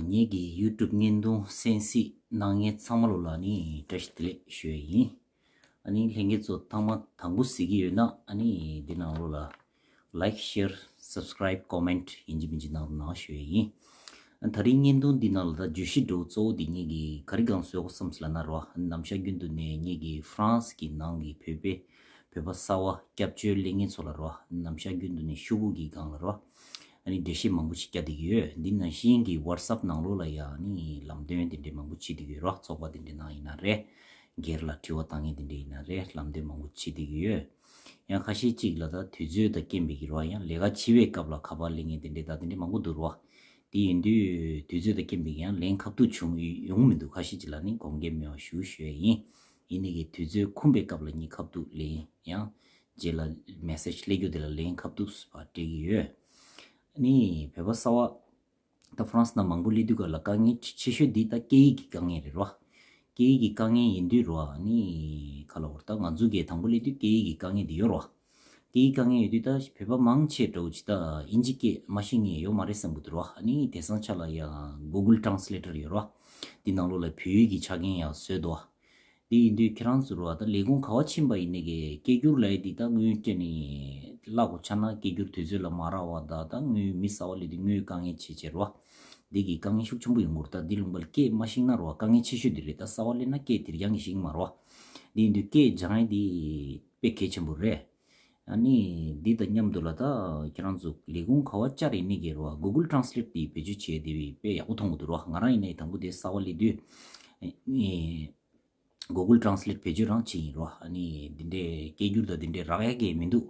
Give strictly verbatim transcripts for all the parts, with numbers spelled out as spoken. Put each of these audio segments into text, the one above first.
ངེད་ཀྱི་ཡུ་ཊུབ་བརྙན་ཐུང་གསན་གཟིགས་གནང་མཁན་ཚང་མ་ལོ་ལ་ནི་བཀྲ་ཤིས་བདེ་ལེགས་ཞུ་ཡ་ཡིན། ཨ་ནི་ལྷན་རྒྱས་ཚོ་ཐང་མ་དང་པོ་གཟིགས་ཀྱི་ཡོད་ན་ཨ་ནི་འདི་ནང་ལོ་ལ་ལའིཀ་ཤེར་སབ་སི་ཀ་རའིབ་ཀོ་མེན་ཊི་ཡིན་གཅིག་མིན་གཅིག་གནང་རོགས་གནང་ཞུ་ཡ་ཡིན། ཨ་ད་རིང་བརྙན་ཐུང་འདི་ནང་ལ་ད་བརྗོད་གཞི་འགྲོ་གཙོ་བོ་འདི་ངེད་ཀྱི་ག་རེ་གང་བཟོས་གོ་བསམ་སི་ལ་ན་རོ། ཨ་ནམ་ཞག་རྒྱུན་དུ་ནས་ངེད་ཀྱི་ཧྥ་རན་སི་གི་ནང་གི་བོད་པའི་བོད་པ་གསར་བ་སྐྱབས་བཅོལ་སླེབས་མཁན་ཚོ་ལ་རོ། ནམ་ཞག་རྒྱུན་དུ་ནས་ཤོག་གུ་གི་སྒང་ལ་རོ། ཨ་ནི་འགྲེལ་བཤད་མང་པོ་ཞིག་བརྒྱབ་བསྡད་ཀྱི་ཡོད། འདི་ནང་བཞིན་གྱི་ཝ་ཊི་སབ་ནང་ལོགས་ལ་ཡང་ནི་ལམ་སྟོན་དེ་འདྲས་མང་པོ་བྱེད་བསྡད་ཀྱི་ཡོད་རོ། ཚོགས་པ་དེ་འདྲས་ནང་ཡིན་ན་རེད། སྒེར་ལ་དྲི་བ་བཏང་མཁན་དེ་འདྲས་ཡིན་ན་རེད། ལམ་སྟོན་མང་པོ་བྱེད་བསྡད་ཀྱི་ཡོད། ཡང་ཁ་ཤས་གཅིག་ལ་ད་དུས་ཚོད་དང་རྐྱེན་པས་ཀྱི་རོ། ཡང་ལས་ཀ་བྱེད་པའི་སྐབས་ལ་ཁ་པར་ལེན་མཁན་དེ་འདྲས་ད་དེ་འདྲས་མང་པོ་འདུག་རོ། དེ་ཡིན་དུས་དུས་ཚོད་དང་རྐྱེན་པས་ཀྱི་ཡང་ལན་ཁ་ཐུག་བྱུང་ཡོང་མི་འདུག་ཁ་ཤས་གཅིག་ལ་ནི་དགོངས་འགལ་མེད་པ་ཞུ་ཞུ་ཡ་ཡིན། ཡིན་ནའི་གི་དུས་ཚོད་ཁོམ་པའི་སྐབས་ལ་ངས་ཁ་ཐུག་ལན་ཡང་རྗེས་ལ་མེ་སེ་ཇི་སླེབས་རྒྱུ་དེ་ལ་ལན་ཁ་ཐུག་སྤྲད་ཀྱི་ཡོད། ཨ་ནི་བོད་པ་གསར་བ་ད་ཧྥ་རན་སི་ནང་མང་པོ་སླེབས་དུས་ག་ལ་དཀའ་ངལ་ཆེ་ཤོས་འདི་ད་སྐད་ཡིག་གི་དཀའ་ངལ་རེད་རོ། སྐད་ཡིག་གི་དཀའ་ངལ་ཡིན་དུས་རོ། ཨ་ནི་ག་ལ་བར་ད་ང་ཚོ་གི་དང་པོ་སླེབས་དུས་སྐད་ཡིག་གི་དཀའ་ངལ་འདི་ཡོད་རོ། སྐད་ཡིག་དཀའ་ངལ་ཡོད་དུས་ད་བོད་པ་མང་ཆེ་འདྲ་བོ་ཅིག་ད་ཨིན་ཇི་སྐད་མ་ཤེས་མཁན་ཡོད་མ་རེད་བསམ་གི་འདུག་རོ། ཨ་ནི་དེང་སང་ཆ་ལ་ཡང་གུ་གུལ་ཊེ་རན་སི་ལེ་ཊར་ཡོད་རོ། འདི་ནང་ལོགས་ལ་བོད་ཡིག་གི་ཆ་རྐྱེན་ཡང་བཟོས་འདུག་དེ་ཡིན་དུས་ཁྱེད་རང་ཚོ་རོ། ད་ལས་ཁུངས་ག་བ་ཕྱིན་པ་ཡིན་ནའི་གི་སྐད་སྒྱུར་ལབ་ཡ་འདི་ད་དངུལ་སྤྲད་ནས་བརླག་གོ་ཆ་ན་སྐད་སྒྱུར་དུས་ཚོད་ལ་མ་རག་པ་ད་ད་དངུལ་མི་གསར་བ་སླེབས་དུས་དངུལ་དཀའ་ངལ་ཆེ་ཆེ་རོ། འདི་གི་དཀའ་ངལ་ཤུགས་ཆེན་པོ་ཡོང་གི་རེད། ད་འདི་ལུང་པ་ལ་སྐད་མ་ཤེས་ན་རོ་དཀའ་ངལ་ཆེ་ཤོས་འདི་རེད། ད་གསར་བ་སླེབས་ན་སྐད་དེ་རྐྱང་གི་ཤེས་ཀྱི་མ་རོ། འདི་ཡིན་དུས་སྐད་སྦྱང་ཡ་འདི་དཔེ་གལ་ཆེན་པོ་རེད། ཨ་ནི་འདི་དང་མཉམ་དུ་ལ་ད་ཁྱེད་རང་ཚོ་ལས་ཁུངས་ག་བ་བཅར་ཡིན་ནའི་གི་རོ། གུ་གུལ་ཊེ་རན་སི་ལེ་ཊི་འདི་བེད་སྤྱོད་བྱས་དེ་དཔེ་ཡག་པོ་མཐོང་གི་འདུག་རོ། ང་རང་ཡིན་ནའི་དང་པོ་དེ་གསར་བ་སླེབས་དུས་ཨ་ནི་གུ་གུལ་ཊེ་རན་སི་ལེ་ཊི་བེད་སྤྱོད་རང་བྱས་ཡིན་རོ། ཨ་ནི་འདི་འདྲའི་སྐད་སྒྱུར་དང་འདི་འདྲའི་རག་ཡ་གི་མི་འདུག་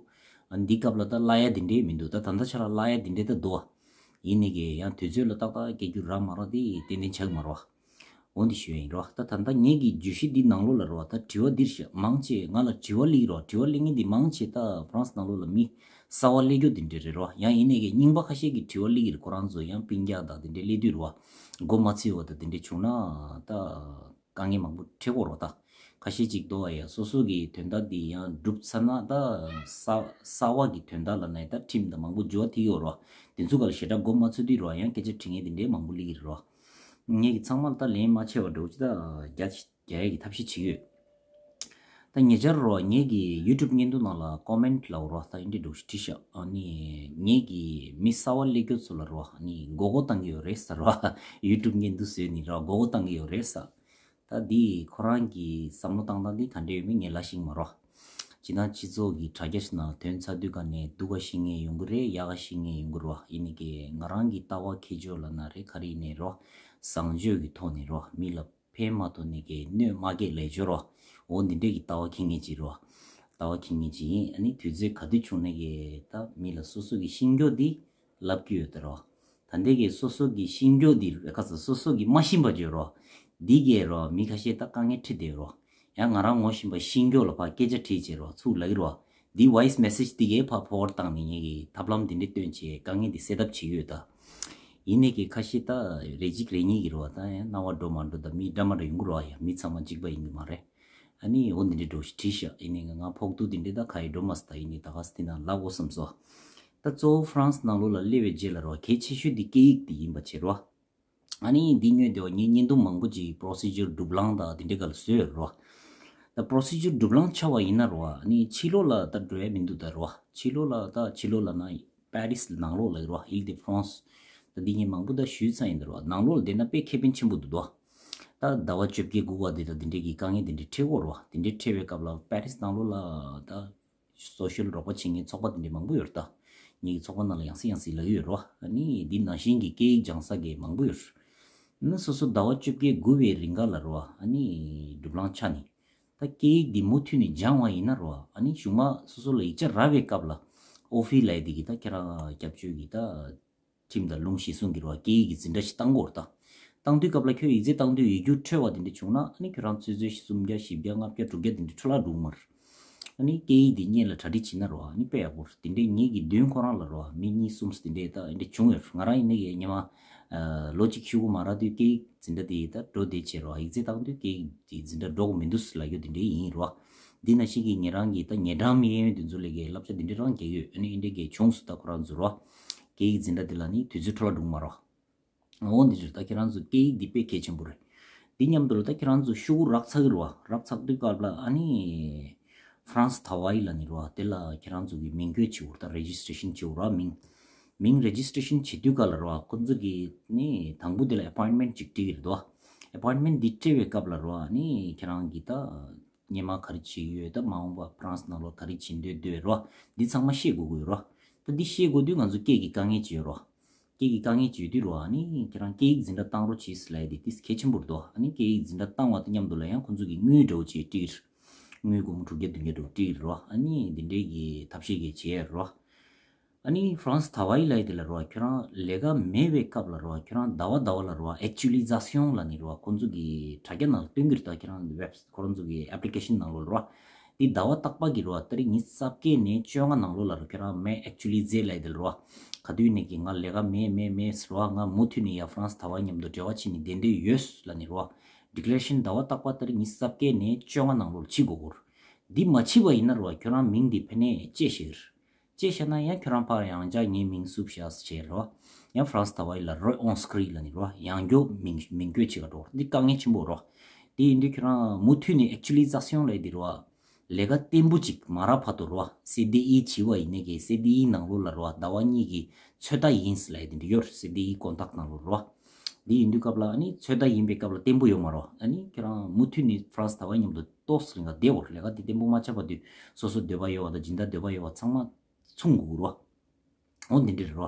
ཨ་ནི་འདི་སྐབས་ལ་ད་བརླག་ཡ་འདི་འདྲའི་མི་འདུག་ད་ད་ལྟ་ཆ་ལ་བརླག་ཡ་འདི་འདྲའི་ད་འདུག་ཡིན་ནའི་གི་ཡང་དུས་ཚོད་ལ་ཏག་ཏག་སྐད་སྒྱུར་རག་མ་རག་འདི་ཏན་ཏན་ཆགས་ཀྱི་མ་རེད་བ། འོ་འདི་ཞུ་ཡ་ཡིན་རོ། ད་ད་ལྟ་ངེད་ཀྱི་བརྗོད་གཞི་འདི་ནང་ལོགས་ལ་རོ། ད་དྲི་བ་འདིར་བཞག་མང་ཆེ་ང་ལ་དྲི་བ་སླེབས་རོ། དྲི་བ་སླེབས་མཁན་འདི་མང་ཆེ་ད་ཧྥ་རན་སི་ནང་ལོགས་ལ་མི་གསར་བ་སླེབས་རྒྱུ་འདི་འདྲ་རེད་རོ། ཡང་ཡིན་ནའི་གི་རྙིང་པ་ཁ་ཤས་ཀྱི་དྲི་བ་སླེབས་ཀྱི་རེད། ཁོ་རང་ཚོ་ཡང་སྤུན་ཀྱག་དང་འདི་འདྲ་སླེབས་དུས་རོ། མགོ་མ་ཚོས་པ་དང་འདི་འདྲ་བྱུང་ན་ད་དཀའ་ངལ་མང་པོ་འཕྲད་ཀྱི་རེད་ད། ཁ་ཤས་ཅིག་འདུག་བ། ཡ་སོ་སོ་གི་དོན་དག་འདི་ཡང་འགྲུབ་ཚར་ན་ད་གསར་གསར་བ་གི་དོན་དག་ལ་ནས་ད་ཁྲིམས་དང་མང་པོ་འགྱུར་བ་ཐེབས་ཀྱི་ཡོད་རེད་བ། དེ་ཚོ་ག་ལ་ཞེ་དྲག་མགོ་མ་ཚོས་དུས་རེད་བ། ཡང་སྐད་ཆ་དྲི་མཁན་དེ་འདྲའི་མང་པོ་སླེབས་ཀྱི་རེད་བ། ངས་ཀྱི་ཚང་མ་ལ་ད་ལན་མ་ཆད་པ་འདྲ་བོ་ཅིག་ད་རྒྱག་རྒྱག་ཡས་ཀྱི་ཐབས་ཤེས་བྱེད་ཀྱི་ཡོད། ད་ཉེ་ཆར་རོ་ངས་ཀྱི་ཡུ་ཊུབ་བརྙན་ཐུང་ནང་ལ་ཀོ་མེན་ཊི་ལབ་རོ། ད་ཨིན་འདྲའི་འདྲ་བོ་ཞིག་བྲིས་ཤག་ཨ་ནི་ངས་ཀྱི་མི་གསར་བ་སླེབས་རྒྱུ་ཚོ་ལ་རོ། ཨ་ནི་མགོ་སྐོར་བཏང་གི་ཡོད་རེད་ཟེར་རོ། ཡུ་ཊུབ་བརྙན་ཐུང་བཟོས་ནི་རོ་མགོ་སྐོར་བཏང་གི་ཡོད་རེད་ཟེར། ད་འདི་ཁོ་རང་གི་བསམ་བློ་བཏང་སྟངས་འདི་ག་འདྲ་ཡོད་མེད་ངས་ལབ་ཤེས་ཀྱི་མ་རེད། སྤྱིར་བཏང་སྤྱི་ཚོགས་ཀྱི་དྲ་རྒྱ་ཞིག་ནང་ཐོན་ཚར་དུས་ག་ནས་སྡུག་ག་ཤེས་མཁན་ཡོང་གི་རེད། ཡག་ག་ཤེས་མཁན་ཡོང་གི་རེད་བ། ཡིན་ནའི་གི་ང་རང་གི་ལྟ་བ་ཁྱད་ཆོས་ལབ་ན་རེད། ག་རེ་ཡིན་ནའི་རོ། བཟང་སྤྱོད་ཀྱི་ཐོག་ནས་རོ། མི་ལ་ཕན་མ་ཐོགས་ནའི་གི་གནོད་མ་སྐྱེལ་ལབ་ཡ་ཅིག་ཡོད་རོ། འོ་འདི་འདྲའི་གི་ལྟ་བ་འཁྱེར་མཁན་ཅིག་རོ། ལྟ་བ་འཁྱེར་མཁན་ཅིག་ཡིན། ཨ་ནི་དུས་ཚོད་ག་དུས་བྱུང་ནའི་གི་ད་མི་ལ་སོ་སོ་གི་ཤེས་རྒྱུ་འདི་ལབ་ཀྱི་ཡོད་དེ་རོ། ད་ལྟའི་གི་སོ་སོ་གི་ཤེས་རྒྱུ་འདི་ཁ་ས་སོ་སོ་གི་མ་ཤེས་པ་བརྗོད་རོ། འདི་གས་རོ་མི་ཁ་ཤས་ད་དཀའ་ངལ་འཕྲད་བསྡད་རོ། ཡང་ང་རང་ངོ་ཤེས་པ་ཤེས་རྒྱུ་ལ་ཕར་སྐད་ཆ་དྲིས་བྱས་རོ་ཚུར་ལབ་ཀྱི་རོ། འདི་ཝོ་ཡིས་མེ་སེ་ཇི་འདི་གས་ཕར་ཕོར་ཝར་ཌི་བཏང་ནས་ངས་གི་ཐབས་ལམ་འདི་འདྲ་བཏོན་བྱས་དཀའ་ངལ་འདི་སེལ་ཐབས་བྱེད་ཀྱི་ཡོད་ད། ཡིན་ནའི་གི་ཁ་ཤས་ད་རེ་གཅིག་རེ་གཉིས་ཀྱི་རོ་ད་ཡང་སྣང་བ་འགྲོ་མ་འགྲོ་ད་མི་འདྲ་མ་འདྲ་ཡོང་གི་རོ། ཡང་མི་ཚང་མ་གཅིག་པ་ཡིན་གི་མ་རེད། ཨ་ནི་འོ་འདི་འདྲའི་འདྲ་བོ་ཞིག་བྲིས་ཤག་ཡིན་ནའི་ང་ཕོག་ཐུག་འདི་འདྲའི་ད་ག་ཡི་འགྲོ་མ་སོང་། ད་ཡིན་ནའི་ད་ག་ས་དེ་ནང་ལབ་དགོས་བསམ་སོང་། ད་གཙོ་བོ་ཧྥ་རན་སི་ནང་ལོགས་ལ་སླེབས་པའི་རྗེས་ལ་རོ་གལ་ཆེ་ཤོས་འདི་སྐད་ཡིག་འདི་ཡིན་པ་བྱས་རོ། ཨ་ནི་འདི་སྔོན་དེ་བ་ངས་བརྙན་ཐུང་མང་པོ་ཅིག་པོ་རོ་སི་ཇར་སྒྲུབ་ལམ་དང་འདི་འདྲའི་སྒང་ལ་བཟོས་ཡོད་རོ། ད་པོ་རོ་སི་ཇར་སྒྲུབ་ལམ་ཆགས་པ་ཡིན་ན་རོ། ཨ་ནི་ཕྱི་ལོགས་ལ་ད་འགྲོ་ཡ་མི་འདུག་ད་རོ། ཕྱི་ལོགས་ལ་ད་ཕྱི་ལོགས་ལ་ན་པེ་རིས་ནང་ལོགས་ལ་རོ། ཨིལ་དེ་ཕ་རན་སི། ད་འདི་ངས་མང་པོ་ད་ཞུས་ཚར་ཡིན་ད་རོ། ནང་ལོགས་ལ་བསྡད་ན་དཔེ་ཁེ་ཕན་ཆེན་པོ་འདུག་དོ། ད་ཟླ་བ་བཅོ་བརྒྱད་དགུ་བ་དེ་ད་འདི་འདྲའི་གི་དཀའ་ངལ་འདི་འདྲའི་འཕྲད་ཀྱི་ཡོད་རོ། འདི་འདྲའི་འཕྲད་པའི་སྐབས་ལ་པེ་རིས་ནང་ལོགས་ལ་ད་སོ་ཤལ་རོགས་པ་བྱེད་མཁན་ཚོགས་པ་འདི་འདྲའི་མང་པོ་ཡོད་རེད་ད། ངེད་ཀྱི་ཚོགས་པ་ནང་ལ་ཡང་སེ་ཡང་སེ་ལབ་ཀྱི་ཡོད་རེད་བ། ཨ་ནི་འདི་ནང་བཞིན་གྱི་སྐད་ཡིག་སྦྱང་ས་གི་མང་པོ་ཡོད་རེད། ཨ་ནི་སོ་སོ་ཟླ་བ་བཅོ་བརྒྱད་དགུ་བའི་རིང་ག་ལ་རེད་བ། ཨ་ནི་སྒྲུབ་ལམ་ཆགས་ནས་ད་སྐད་ཡིག་འདི་མུ་མཐུད་ནས་སྦྱང་བ་ཡིན་ན་རེད་བ། ཨ་ནི་གཞུག་མ་སོ་སོ་ལ་ཡིག་ཆ་རག་པའི་སྐབས་ལ་ཨོ་ཕི་ལབ་ཡ་འདི་གི་ད་ཁྱེད་རང་སྐྱབས་བཅོལ་གྱི་ད་ཁྲིམས་དང་ལུགས་གཞི་བཟུང་གི་རེད་བ། སྐད་ཡིག་གི་འཛིན་གྲྭ་ཞིག་བཏང་དགོས་རེད་ད། བཏང་དུས་སྐབས་ལ་ཁྱོད་ཡིག་ཚད་བཏང་དུས་ཡིག་རྒྱུགས་འཕྲོད་པ་དེ་འདྲ་བྱུང་ན་ཨ་ནི་ཁྱོད་རང་ཆུ་ཚོད་སུམ་བརྒྱ་བཞི་བརྒྱ་ལྔ་བརྒྱ་དྲུག་བརྒྱ་དེ་འདྲ་འཕྲོ་བརླག་འགྲོ་གི་མ་རེད། ཨ་ནི་སྐད་ཡིག་འདི་སྔོན་ལ་གྲ་སྒྲིག་བྱེད་ན་རོ། ཨ་ནི་དཔེ་ཡག་པོ་རེད། དེ་འདྲའི་ངེད་ཀྱི་མདུན་ཁོ་རང་ལ་རོ་མི་གཉིས་གསུམ་དེ་འདྲའི་ད་འདྲ་བྱུང་ཡོད། ང་རང་ཡིན་ནའི་ཉི་མ་ལོ་གཅིག་ཤུ་གུ་མ་རག་དུས་སྐད་ཡིག་འཛིན་གྲྭ་དེ་ད་འགྲོ་བསྡད་བྱས་རོ། ཡིག་ཚད་བཏང་དུས་སྐད་ཡིག་དེ་འཛིན་གྲྭ་འགྲོ་གི་མི་འདུག་ལབ་རྒྱུ་དེ་འདྲའི་ཡིན་རོ། འདི་ནང་བཞིན་གྱི་ཉེ་རང་གི་ད་ཉེ་འགྲམ་མི་ཡོད་དེ་ཚོ་ལས་ཀའི་བསླབ་བྱ་དེ་འདྲའི་རང་རྒྱག་ཡོད། ཨ་ནི་འདི་འདྲའི་གི་བྱུང་སོང་ད་ཁོ་རང་ཚོ་རོ། སྐད་ཡིག་འཛིན་གྲྭ་དེ་ལ་ནི་དུས་ཚོད་འཕྲོ་བརླག་འགྲོ་གི་མ་རོ། འོ་འདི་རེད། ད་ཁྱེད་རང་ཚོ་སྐད་ཡིག་འདི་དཔེ་གལ་ཆེན་པོ་རེད། འདི་མཉམ་དུ་ལ་ད་ཁྱེད་རང་ཚོ་ཤོག་གུ་རག་ཚར་གི་རེད་བ། རག་ཚར་དུས་སྐབས་ལ་ཨ་ནི་France Travail ལབ་ནི་རེད་བ། དེ་ལ་ཁྱེད་རང་ཚོ་གི་མིང་བཀོད་བྱེད་དགོས་རེད། ད་registration བྱེད་དགོས་རེད་བ། མིང་མིང་registration བྱེད་དུས་སྐབས་ལ་རེད་བ། ཁོ་ཚོ་གི་ནི་དང་པོ་དེ་ལ་appointment ཅིག་སྤྲད་ཀྱི་རེད་དོ། appointment འདི་སྤྲད་པའི་སྐབས་ལ་རེད་བ། ཨ་ནི་ཁྱེད་རང་གི་ད་སྔོན་མ་ག་རེ་བྱེད་ཀྱི་ཡོད། ད་མ་འོངས་པ་France ནང་ལོགས་ག་རེ་བྱེད་འདོད་འདོད་རེད་བ། འདི་ཚང་མ་ཤེས་དགོས་ཀྱི་ཡོད་རེད་བ། ད་འདི་ཤེས་དགོས་དུས་ང་ཚོ་སྐད་ཀྱི་དཀའ་ངལ་ཅིག་ཡོད་རེད་བ། སྐད་ཀྱི་དཀའ་ངལ་ཅིག་ཡོད་དུས་རེད་བ། ཨ་ནི་ཁྱེད་རང་སྐད་ཡིག་འཛིན་གྲྭ་བཏང་རོགས་བྱེད་ཟེར་ལབ་ཡ་དེ་ཏིས་གལ་ཆེན་པོ་རེད་དོ། ཨ་ནི་སྐད་ཡིག་འཛིན་གྲྭ་བཏང་བ་དང་མཉམ་དུ་ལ་ཡང་ཁོང་ཚོ་གི་དངུལ་འདྲ་བོ་ཅིག་སྤྲད་ཀྱི་རེད། དངུལ་སྒོར་མོ་དྲུག་བརྒྱ་བདུན་བརྒྱ་འདྲ་བོ་སྤྲད་ཀྱི་རེད་བ། ཨ་ནི་འདི་འདྲའི་གི་ཐབས་ཤེས་གི་བྱེད་ཡ་རེད་བ། ཨ་ནི་France Travail ལབ་ཡ་དེ་ལ་རེད་བ། ཁྱོད་རང་ལས་ཀ་མེད་པའི་སྐབས་ལ་རེད་བ། ཁྱོད་རང་ཟླ་བ་ཟླ་བ་ལ་རེད་བ། actualisation ལབ་ནི་རེད་བ། ཁོང་ཚོ་གི་དྲ་རྒྱ་ནང་ལ་སྟོན་གྱི་རེད། ད་ཁྱེད་རང་web ཁོ་རང་ཚོ་གི་application ནང་ལོགས་ལ་རེད་བ། འདི་ཟླ་བ་རྟག་པ་གི་རེད་བ། ཏ་རིག་ཉི་ཤུ་རྩ་བརྒྱད་ནས་བཅོ་ལྔ་ནང་ལོགས་ལ་རེད། ཁྱོད་རང་mais actualisé ལབ་ཡ་དེ་ལ་རེད་བ། ག་དུས་ནས་ཀྱི་ང་ལས་ཀ་མེད་མེད་མེད་ཟེར་བ། ང་མུ་མཐུད་ནས་ཡ་France Travail མཉམ་དུ་འབྲེལ་བ་བྱས་ནས་བསྡད་འདོད་ཡོད་ལབ་ནི་རེད་བ། declaration ཟླ་བ་རྟག་པ་ཏ་རིག་ཉི་ཤུ་རྩ་བརྒྱད་ནས་བཅོ་ལྔ་ནང་ལོགས་ལ་བྱེད་དགོས་ཀྱི་རེད། འདི་མ་བྱེད་པ་ཡིན་ན་རེད་བ། ཁྱོད་རང་མིང་འདི་ཕ་ནས་བཅད་ཤེར། ཅེས་བཤད་ན་ཡང་ཁྱོད་རང་ཕར་ཡང་བསྐྱར་ངའི་མིང་བསུབ་བཞག་ཟེར་རོ། ཡང་France Travail ལ་re-inscrit ལབ་ནི་རོ། ཡང་བསྐྱར་མིང་མིང་བཀོད་བྱེད་ག་འགྲོ། འདི་དཀའ་ངལ་ཆེན་པོ་རོ། དེ་ཡིན་དུས་ཁྱོད་རང་མུ་མཐུད་ནས་actualisation ལབ་འདི་རོ། ལས་ཀ་བརྟན་པོ་ཅིག་མ་རག་བར་དུ་རོ། C D I བྱས་པ་ཡིན་ནའི་གི་C D I ནང་ལོགས་ལ་རོ། ཟླ་བ་གཉིས་ཀྱི་ཚོད་ལྟ་ཡིན་ལབ་འདི་འདྲ་ཡོད། C D I contract ནང་ལོགས་རོ། འདི་ཡིན་དུས་སྐབས་ལ་ཨ་ནི་ཚོད་ལྟ་ཡིན་པའི་སྐབས་ལ་བརྟན་པོ་ཡོད་མ་རོ། ཨ་ནི་ཁྱོད་རང་མུ་མཐུད་ནས་France Travail མཉམ་དུ་ཏོག་ཙམ་རིང་ག་བསྡད་འོ། ལས་ཀ་འདི་བརྟན་པོ་མ་ཆགས་བར་དུ་སོ་སོ་འདོད་པ་ཡོད་པ་དང་སྦྱིན་བདག་འདོད་པ་ཡོད་པ་ཚང་མ་མཚུངས་དགོས་རོ། འོ་འདི་འདྲ་རོ།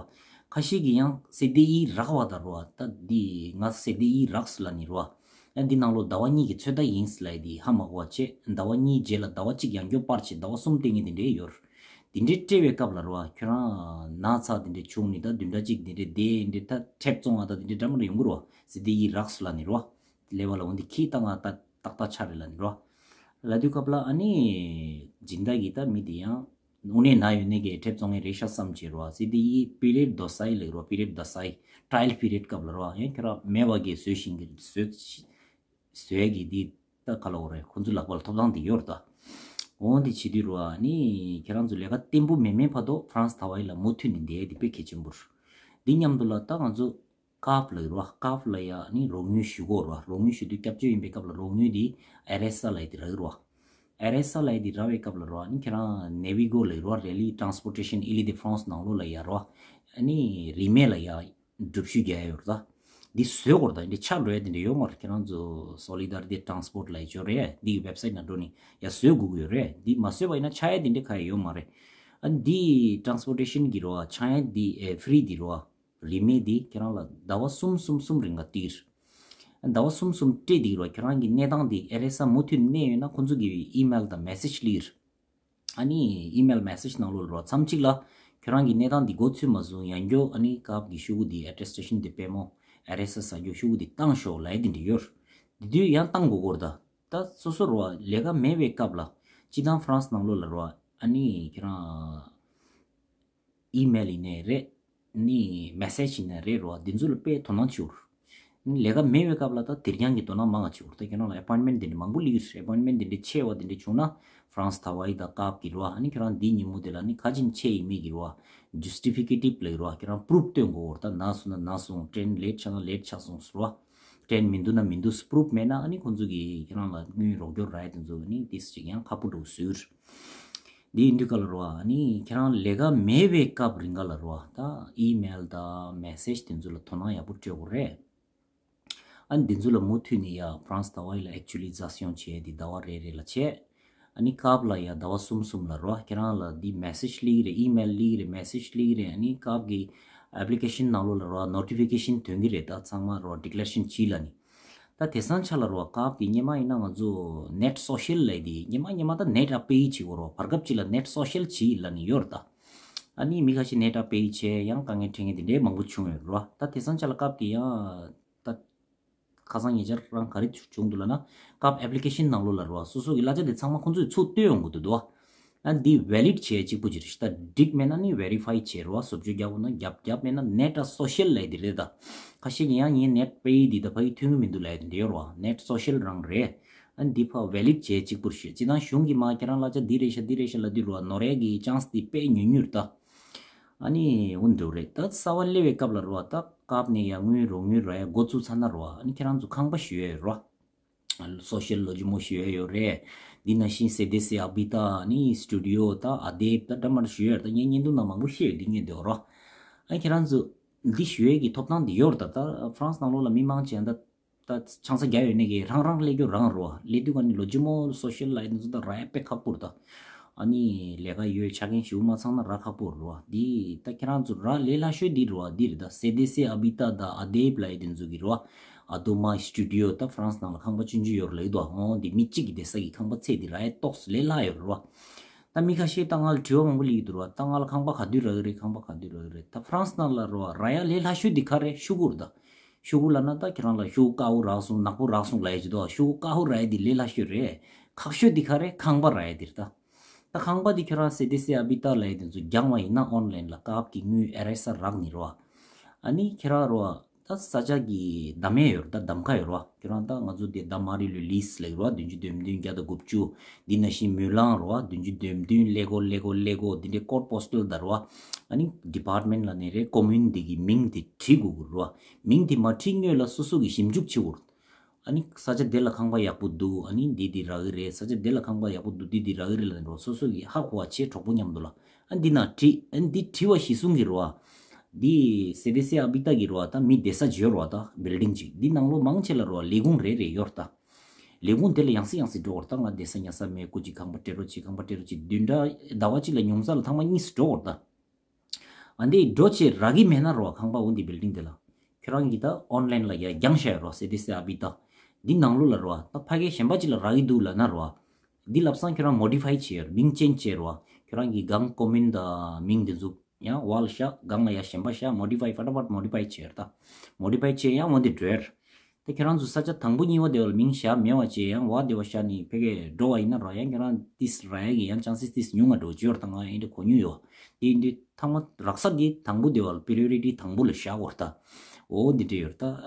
ཁ་ཤས་ཀྱིས་ཡང་C D I རག་པ་དང་རོ། ད་འདི་ང་C D I རག་སོང་ལབ་ནི་རོ། ཡང་འདི་ནང་ལོགས་ཟླ་བ་གཉིས་ཀྱི་ཚོད་ལྟ་ཡིན་ལབ་ཡ་འདི་ཧ་མ་གོ་བ་བྱས། ཟླ་བ་གཉིས་རྗེས་ལ་ཟླ་བ་གཅིག་ཡང་བསྐྱར་སྤར་བྱས་ཟླ་བ་གསུམ་སྟེང་གི་འདི་འདྲ་ཡོད། འདི་འདྲ་སྤྲད་པའི་སྐབས་ལ་རོ། ཁྱོད་རང་ན་ཚ་འདི་འདྲ་བྱུང་ནི་ད་བདུན་ཕྲག་གཅིག་འདི་འདྲ་བསྡད་འདི་ད་ཁྲེབ་བཙོང་བ་ད་འདི་འདྲ་འདྲ་མི་འདྲ་ཡོང་གི་རོ། C D I རག་སོང་ལབ་ནི་རོ། ལེ་བ་ལ་འོ་འདི་ཁྱི་ཏང་ང་ཏག་ཏག་ཏག་ཆ་རེད་ལབ་ནི་རོ། ལབ་དུས་སྐབས་ལ་ཨ་ནི་སྦྱིན་བདག་གིས་ད་མི་དེ་ཡང་དངོས་གནས་ན་ཡོད་ནས་ཀྱི་ཁྲེབ་བཙོང་མཁན་རེད་ཤག་བསམ་བྱས་རོ། C D I période d'essai ལབ་རོ། période d'essai trial period སྐབས་ལ་རོ། ཡང་ཁྱོད་རང་མེད་པ་གི་བཟོས་ཤིང་གི་བཟོས་བཟོས་གི་འདི་ད་ག་ལ་འོ་རེད། ཁོང་ཚོའི་ལག་པ་ལ་ཐོབ་ཐང་དེ་ཡོད་རེད་ད། འོ་འདི་བྱེད་དུས་རོ། ཨ་ནི་ཁྱེད་རང་ཚོ་ལས་ཀ་བརྟན་པོ་མེད་མེད་བར་དུ་France Travail ལ་མུ་མཐུད་ནས་བསྡད་དེ་དཔེ་གལ་ཆེན་པོ་རེད། འདི་མཉམ་དུ་ལ་ད་ང་ཚོ་ཀབ་ལ་ཡོད་རོ། ཀབ་ལ་ཡ་ནི་རོགས་དངུལ་ཞུ་དགོས་རོ། རོགས་དངུལ་ཞུ་དུས་སྐྱབས་བཅོལ་ཡིན་པའི་སྐབས་ལ་རོགས་དངུལ་དེ་R S A ལ་ཡི་དེ་རག་གི་རོ། R S A ལ་ཡི་དེ་རག་པའི་སྐབས་ལ་རོ། ཨ་ནི་ཁྱེད་རང་Navigo ལ་ཡི་རོ། Rallye Transportation Île-de-France ནང་ལོགས་ལ་ཡ་རོ། ཨ་ནི་རིན་མེད་ལ་ཡ་སྒྲུབ་ཞུ་རྒྱག་ཡ་ཡོད་རོ། ད་འདི་བཟོས་དགོས་རེད། ད་འདི་ཆགས་འགྲོ་ཡ་དེ་འདྲ་ཡོད་མ་རེད། ཁྱེད་རང་ཚོ་Solidarité Transport ལ་ཡི་འབྱོར་རེད། འདི་གི་website ནང་འགྲོ་ནི་ཡ་བཟོས་དགོས་ཀྱི་ཡོད་རེད། འདི་མ་བཟོས་པ་ཡིན་ན་ཆགས་ཡ་དེ་འདྲ་ག་ཡ་ཡོད་མ་རེད། ཨ་ནི་འདི་transportation གི་རོ། ཆགས་ཡ་འདི་ཨེ་free འདི་རོ། རིན་མེད་འདི་ཁྱེད་རང་ལ་ཟླ་བ་གསུམ་གསུམ་གསུམ་རིང་ག་སྤྲད་ཀྱི་རེད། ཟླ་བ་གསུམ་གསུམ་སྤྲད་འདི་རོ། ཁྱེད་རང་གི་གནས་སྟངས་འདི་R S A མུ་མཐུད་གནས་ཡོད་ན་ཁོང་ཚོ་གི་email དང་message སླེབས་ཀྱི་རེད། ཨ་ནི་email message ནང་ལོགས་ལ་རོ། མཚམས་གཅིག་ལ་ཁྱེད་རང་གི་གནས་སྟངས་འདི་མགོ་ཚོས་མ་བཟུང་ཡང་བསྐྱར་ཨ་ནི་ཀབ་ཀྱི་ཤོག་གུ་འདི་attestation de paiement R S A ཟ་རྒྱུ་ཤོག་གུ་འདི་བཏང་ཤོག་ལབ་ཡ་འདི་འདྲ་ཡོད་རེད། འདི་དུས་ཡང་བཏང་དགོས་ཀྱི་རེད་ད། ད་སོ་སོ་རོ་ལས་ཀ་མེད་པའི་སྐབས་ལ་སྤྱི་བཏང་France ནང་ལོགས་ལ་རོ། ཨ་ནི་ཁྱེད་རང་email ཡིན་ནའི་རེད། ནི་message ཡིན་ནའི་རེད་རོ། འདི་ཚོ་ལ་དཔེ་དོ་སྣང་ཆེ་བོ་རེད། ནི་ལས་ཀ་མེད་པའི་སྐབས་ལ་ད་དེ་རྐྱང་གི་དོ་སྣང་མང་ང་ཆེ་བོ་རེད། ད་ཁྱེད་རང་ལ་appointment དེ་འདྲ་མང་པོ་སླེབས་ཀྱི་རེད། appointment དེ་འདྲ་ཆེ་བ་དེ་འདྲ་བྱུང་ན་France Travail དང་ཀབ་ཀྱི་རོ། ཨ་ནི་ཁྱེད་རང་འདིའི་ཉིན་མོ་དེ་ལ་ནི་ག་ཅིག་ཆེ་ཡིན་མེད་ཀྱི་རོ། justificative ལབ་ཀྱི་རོ། ཁྱེད་རང་proof སྟོན་དགོས་རེད། ད་ན་སོང་ན་ན་སོང་། train late ཆགས་ན་late ཆགས་སོང་ཟེར་རོ། train མི་འདུག་ན་མི་འདུག proof མེད་ན་ཨ་ནི་ཁོང་ཚོ་གིས་ཁྱེད་རང་ལ་དངུལ་རོགས་སྐྱོར་རག་ཡ་དེ་ཚོ་ནི་ཏིས་ཅིག་ཡང་ཁག་པོ་འགྲོ་ཟེར། འདི་ཡིན་དུས་སྐབས་ལ་རོ། ཨ་ནི་ཁྱེད་རང་ལས་ཀ་མེད་པའི་སྐབས་རིང་ག་ལ་རོ། ད་email དང་message དེ་ཚོ་ལ་དོ་སྣང་ཡག་པོ་སྤྲོད་དགོས་རེད། ཨ་ནི་འདི་ཚོ་ལ་མུ་མཐུད་ནས་ཡ་France Travail ལ་actualisation བྱས་ཏེ་ཟླ་བ་རེ་རེ་ལ་བྱས། ཨ་ནི་ཀབ་ལ་ཡ་ཟླ་བ་གསུམ་གསུམ་ལ་རོ། ཁྱེད་རང་ལ་འདི་message སླེབས་ཀྱི་རེད། email སླེབས་ཀྱི་རེད། message སླེབས་ཀྱི་རེད། ཨ་ནི་ཀབ་ཀྱི་application ནང་ལོགས་ལ་རོ་notification ཐོན་གྱི་རེད། ད་ཚང་མ་རོ་declaration བྱས་ལབ་ནི། ད་དེང་སང་ཆ་ལ་རོ་ཀབ་ཀྱི་སྔོན་མ་ཡིན་ན་ང་ཚོ་net social ལབ་དེ། སྔོན་མ་སྔོན་མ་ད་net à payer བྱེད་དགོས་རོ། བར་སྐབས་ཅིག་ལ་net social བྱེད་ལབ་ནི་ཡོད་རེད་ད། ཨ་ནི་མི་ཁ་ཤས་net à payer བྱས་ཡང་དཀའ་ངལ་འཕྲད་མཁན་དེ་འདྲའི་མང་པོ་བྱུང་ཡོད་རེད་རོ། ད་དེང་སང་ཆ་ལ་ཀབ་ཀྱི་ཡང་ད་ཁ་སང་ཉེ་ཆར་རང་ག་རེ་བྱུང་འདུག་ལབ་ན། ཀབ་application ནང་ལོགས་ལ་རོ། སོ་སོ་གི་གླ་ཆ་དེ་ཚང་མ་ཁོང་ཚོས་ཚུར་སྟོན་ཡོང་གི་འདུག་དོ། ཨ་འདི་valid བྱས་གཅིག་པུ་ཅིག་རེད་ཤག་ད་འགྲིག་མེད་ན་ནི་verify བྱས་རོ། བཟོ་བཅོས་རྒྱག་དགོས་ན་རྒྱབ། རྒྱབ་མེད་ན་net social ལབ་དེ་རེད་ད། ཁ་ཤས་ཀྱིས་ཡང་ངས་net pay འདི་ད་ཕ་གི་ཐོན་གི་མི་འདུག་ལབ་དེ་འདྲ་ཡོད་རོ། net social རང་རེད། ཨ་འདི་ཕ་valid བྱས་གཅིག་པུ་རེད་ཤག་སྤྱི་བཏང་གཞུང་གིས་མ་ཁྱེད་རང་གླ་ཆ་འདི་རེད་ཤག་འདི་རེད་ཤག་ལབ་དུས་རོ། ནོར་ཡ་གི་chance འདི་དཔེ་ཉུང་ཉུང་རེད་ད། ཨ་ནི་འོ་འདྲ་རེད། ད་གསར་པ་སླེབས་པའི་སྐབས་ལ་རེད་བ། ད་སྐབས་ནས་ཡར་དངུལ་རོགས་དངུལ་རག་ཡ་འགོ་བཙུགས་ཚར་ན་རེད་བ། ཨ་ནི་ཁྱེད་རང་ཚོ་ཁང་པ་ཞུ་ཡ་ཡོད་རེད་བ། སོ་ཤལ་ལོ་ཇི་མོ་ཞུ་ཡ་ཡོད་རེད། འདི་ནང་བཞིན་སེ་དེ་སེ་ཨ་བི་ཏ་ནི་སི་ཊུ་ཌི་ཡོ་ད་ཨ་དེབ་ད་འདྲ་མ་འདྲ་ཞུ་ཡ་ཡོད་རེད། ད་ངས་བརྙན་ཐུང་ནང་མང་པོ་བཤད་ཡོད། འདི་ངས་འདི་བ་རོ། ཨ་ཁྱེད་རང་ཚོ་འདི་ཞུ་ཡས་ཀྱི་ཐོབ་ཐང་འདི་ཡོད་རེད། ད་ད་ཧྥ་རན་སི་ནང་ལོགས་ལ་མི་མང་ཆེ་ད་ད་ཆང་ས་རྒྱག་ཡོད་ནི་གི་རང་རང་སླེབས་རྒྱུ་རང་རེད་བ། སླེབས་དུས་ག་ནི་ལོ་ཇི་མོ་སོ་ཤལ་ལ་ཡ་འདི་ཚོ་ད་རག་ཡ་དཔེ་ཁག་པོ་རེད་ད། ཨ་ནི་ལས་ཀ་ཡོད་ཆ་རྐྱེན་ཞེ་པོ་མ་ཚང་ན་རག་ཁག་པོ་རེད་བ། འདི་ད་ཁྱེད་རང་ཚོ་རག་ལས་སླ་ཤོས་འདི་རེད་བ། འདི་རེད། ད་སེ་དེ་སེ་ཨ་བི་ཏ་ད་ཨ་དེབ་ལབ་ཡ་དེ་ཚོ་གི་རེད་བ། ཨ་དོ་མ་སི་ཊུ་ཌི་ཡོ་ད་ཧྥ་རན་སི་ནང་ལ་ཁང་པ་ཆུང་ཆུང་ཡོད་རེད་ལབ་ཀྱི་འདུག་ཨོ་འདི་མི་གཅིག་གི་བསྡད་ས་གི་ཁང་པ་ཚད་འདི་རག་ཡ་ཏོག་ཙམ་ལས་སླ་ཡོད་རེད་བ། ད་མི་ཁ་ཤས་ད་ང་ལ་དྲི་བ་མང་པོ་སླེབས་ཀྱི་འདུག་རེད་བ། ད་ང་ལ་ཁང་པ་ག་དུས་རག་གི་རེད། ཁང་པ་ག་དུས་རག་གི་རེད། ད་ཧྥ་རན་སི་ནང་ལ་རེད་བ། རག་ཡ་ལས་སླ་ཤོས་འདི་ག་རེད། ཤོག་གུ་རེད་ད། ཤོག་གུ་ལབ་ན་ད་ཁྱེད་རང་ལ་ཤོག་གུ་དཀར་པོ་རག་སོང་ནག་པོ་རག་སོང་ལབ་ཡ་ཅིག་འདུག་ཤོག་གུ་དཀར་པོ་རག་ཡ་འདི་ལས་སླ་ཤོས་རེད། ཁག་ཤོས་འདི་ག་རེད། ཁང་པ་རག་ཡ་འདི་རེད་ད། ད་ཁང་པ་འདི་ཁྱེད་རང་སེ་དེ་སེ་ཨ་བི་ཏ་ལབ་ཡ་འདི་ཚོ་རྒྱག་པ་ཡིན་ན་ཨོན་ལན་ལ་སྐབས་ཀྱི་དངུལ་ཨེ་རེ་ས་རག་ནི་རེད་བ། ཨ་ནི་ཁྱེད་རང་རེད་བ། ད་ས་ཆ་གི་གདམ་ཡས་ཡོད་རེད་ད། གདམ་ཁ་ཡོད་རེད་བ། ཁྱེད་རང་ད་ང་ཚོ་དེ་ད་མ་རི་ལོའི་ལི་སི་ལབ་ཀྱི་རེད་བ། བདུན་ཅུ་དོན་བདུན་བརྒྱ་དང་དགུ་བཅུ། འདི་ནང་བཞིན་མུན་ལང་རེད་བ། བདུན་ཅུ་དོན་བདུན་ཀླད་ཀོར་ཀླད་ཀོར་ཀླད་ཀོར་འདི་འདྲའི་ཀོཌ་པོ་སི་ཊལ་ད་རེད་བ། ཨ་ནི་ཌི་པཱར་ཊི་མེན་ཊི་ལབ་ནི་རེད། ཀོ་མུན་འདི་གི་མིང་དེ་བྲིས་དགོས་ཀྱི་རེད་བ། མིང་དེ་མ་བྲིས་སྔོན་ལ་སོ་སོ་གི་ཞིབ་འཇུག་བྱེད་དགོས་རེད། ཨ་ནི་ས་ཆ་དེ་ལ་ཁང་པ་ཡག་པོ་འདུག་ཨ་ནི་འདི་འདི་རག་གི་རེད། ས་ཆ་དེ་ལ་ཁང་པ་ཡག་པོ་འདུག་འདི་འདི་རག་གི་རེད་ལབ་ནི་རེད་བ། སོ་སོ་གི་ཧ་གོ་བ་བྱེད། གྲོགས་པོ་མཉམ་དུ་ལ། ཨ་འདི་ན་བྲིས། ཨ་འདི་བྲིས་པ་གཞི་བཟུང་གི་རེད་བ། འདི་སེ་དེ་སེ་ཨ་བི་ཏ་གི་རེད་བ། ད་མི་བསྡད་ས་ཅིག་ཡོད་རེད་བ། ད་བིལ་ཌིང་ཅིག་འདི་ནང་ལོགས་མང་ཆེ་ལ་རེད་བ། ལས་ཁུངས་རེ་རེ་ཡོད་རེད་ད། ལས་ཁུངས་དེ་ལ་ཡང་སེ་ཡང་སེ་འགྲོ་བར་ད། ང་བསྡད་ས་ཉར་ས་མེད། སྐུ་མཁྱེན་ཁང་པ་སྤྲད་རོགས་བྱེད། ཁང་པ་སྤྲད་རོགས་བྱེད། བདུན་ཕྲག་ཟླ་བ་གཅིག་ལ་ཉུང་ས་ལ་ཐེངས་མ་གཉིས་སུ་འགྲོ་བར་ད། ཨ་འདི་འགྲོ་བྱས་རག་གི་མེད་ན་རེད་བ། ཁང་པ་འོ་འདི་བིལ་ཌིང་དེ་ལ་ཁྱོད་རང་གིས་ད་ཨོན་ལན་ལ་ཡར་བརྒྱངས་བཞག་ཡོད་རེད་བ། སེ་དེ་སེ་ཨ་བི་ཏ་འདི་ནང་ལོགས་ལ་རེད་བ། ད་ཕ་གིའི་གཞན་པ་ཅིག་ལ་རག་གི་འདུག་ལབ་ན་རེད་བ། འདི་ལབ་སང་ཁྱོད་རང་མོ་ཌི་ཕའི་བྱས་ཡོད་རེད། མིང་ཅེན་ཇི་བྱས་རེད་བ། ཁྱོད་རང་གི་གང་ཀོ་མུན་དང་མིང་འདི་ཚོ་ཡང་བ་ལ་བཞག་གང་ལ་ཡ་གཞན་པ་བཞག་མོ་ཌི་ཕའི་ཕ་ཏ་ཕ་ཏ་མོ་ཌི་ཕའི་བྱས་ཡོད་རེད་ད། མོ་ཌི་ཕའི་བྱས་ཡང་འོ་འདི་འགྲོ་ཡ་རེད། དེ་ཁྱེད་རང་ཚོ་ས་ཆ་དང་པོ་གཉིས་པ་དེ་བ་ལ་མིང་བཞག་མེད་པ་བྱས་ཡང་བ་དེ་བ་བཞག་ནི་ཕ་གིར་འགྲོ་བ་ཡིན་ན་ར་ཡང་ཁྱེད་རང་ཏིས་ར་ཡ་གི་ཡང་ཅང་སིས་ཏིས་ཉུང་ང་འགྲོ་བྱོས་ཡོད་རེད་ད། ང་ཡིན་འདྲ་གོ་མྱོང་ཡོད། དེ་ཡིན་དུས་ཐང་མ་རག་ས་དེ་དང་པོ་དེ་བ་ལ་པི་རི་ཡོ་རི་ཊི་དང་པོ་ལ་བཞག་དགོས་རེད་ད། འོ་འདི་འདྲ་ཡོད་རེད་ད།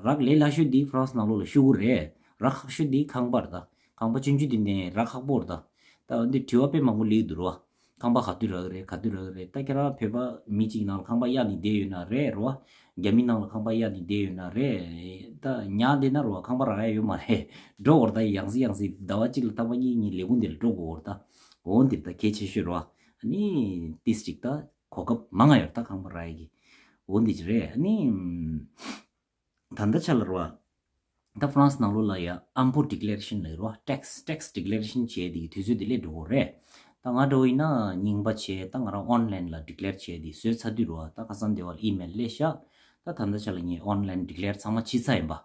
རག་ལས་སླ་ཤོས་དེ་ཧྥ་རན་སི་ནང་ལོགས་ལ་ཤོག་གུ་རེད། རག་ཁག་ཤོས་དེ་ཁང་པ་རེད་ད། ཁང་པ་ཆུང་ཆུང་དེ་ནས་རག་ཁག་པོ་རེད་ད། ད་འདི་དྲི་བ་དཔེ་མང་པོ་སླེབས་འདུག་རོ། ཁང་པ་ག་དུས་རག་གི་རེད། ག་དུས་རག་གི་རེད། ད་ཁྱེད་རང་བོད་པ་མི་གཅིག་ནང་ལ་ཁང་པ་གཡར་ནས་བསྡད་ཡོད་ན་རེད་རོ། རྒྱ་མི་ནང་ལ་ཁང་པ་གཡར་ནས་བསྡད་ཡོད་ན་རེད། ད་ཉར་བསྡད་ན་རོ་ཁང་པ་རག་ཡ་ཡོད་མ་རེད། འགྲོ་བར་ད་ཡང་སེ་ཡང་སེ་ཟླ་བ་གཅིག་ལ་ཐེངས་མ་གཉིས་གཉིས་ལས་ཁུངས་དེ་ལ་འགྲོ་དགོས་བར་ད། འོ་འདིར་ད་གལ་ཆེ་ཤོས་རོ། ཨ་ནི་ཏིས་གཅིག་ད་གོ་སྐབས་མང་ང་ཡོད་ད་ཁང་པ་རག་ཡ་གི། འོ་འདི་ཅི་རེད། ཨ་ནི། ད་ལྟ་ཆ་ལ་རོ། ད་ཧྥ་རན་སི་ནང་ལོགས་ལ་ཡ་ཨམ་པོ་ཌི་ཀི་ལེ་རེ་ཤན་ལབ་རོ། ཊེག་སི་ཊེག་སི་ཌི་ཀི་ལེ་རེ་ཤན་བྱས་དེ་གི་དུས་ཚོད་དེ་སླེབས་འགྲོ་གི་རེད། ད་ང་འདྲ་བོ་ཡིན་ན་རྙིང་པ་བྱས། ད་ང་རང་ཨོན་ལན་ལ་ཌི་ཀི་ལེ་ར་བྱས་དེ་བཟོས་ཚར་དུས་རོ། ད་ཁ་སང་དེ་བར་ཨི་མེལ་སླེབས་ཤག་ད་ད་ལྟ་ཆ་ལ་ངས་ཨོན་ལན་ཌི་ཀི་ལེ་ར་ཚང་མ་བྱས་ཚར་ཡིན་པ།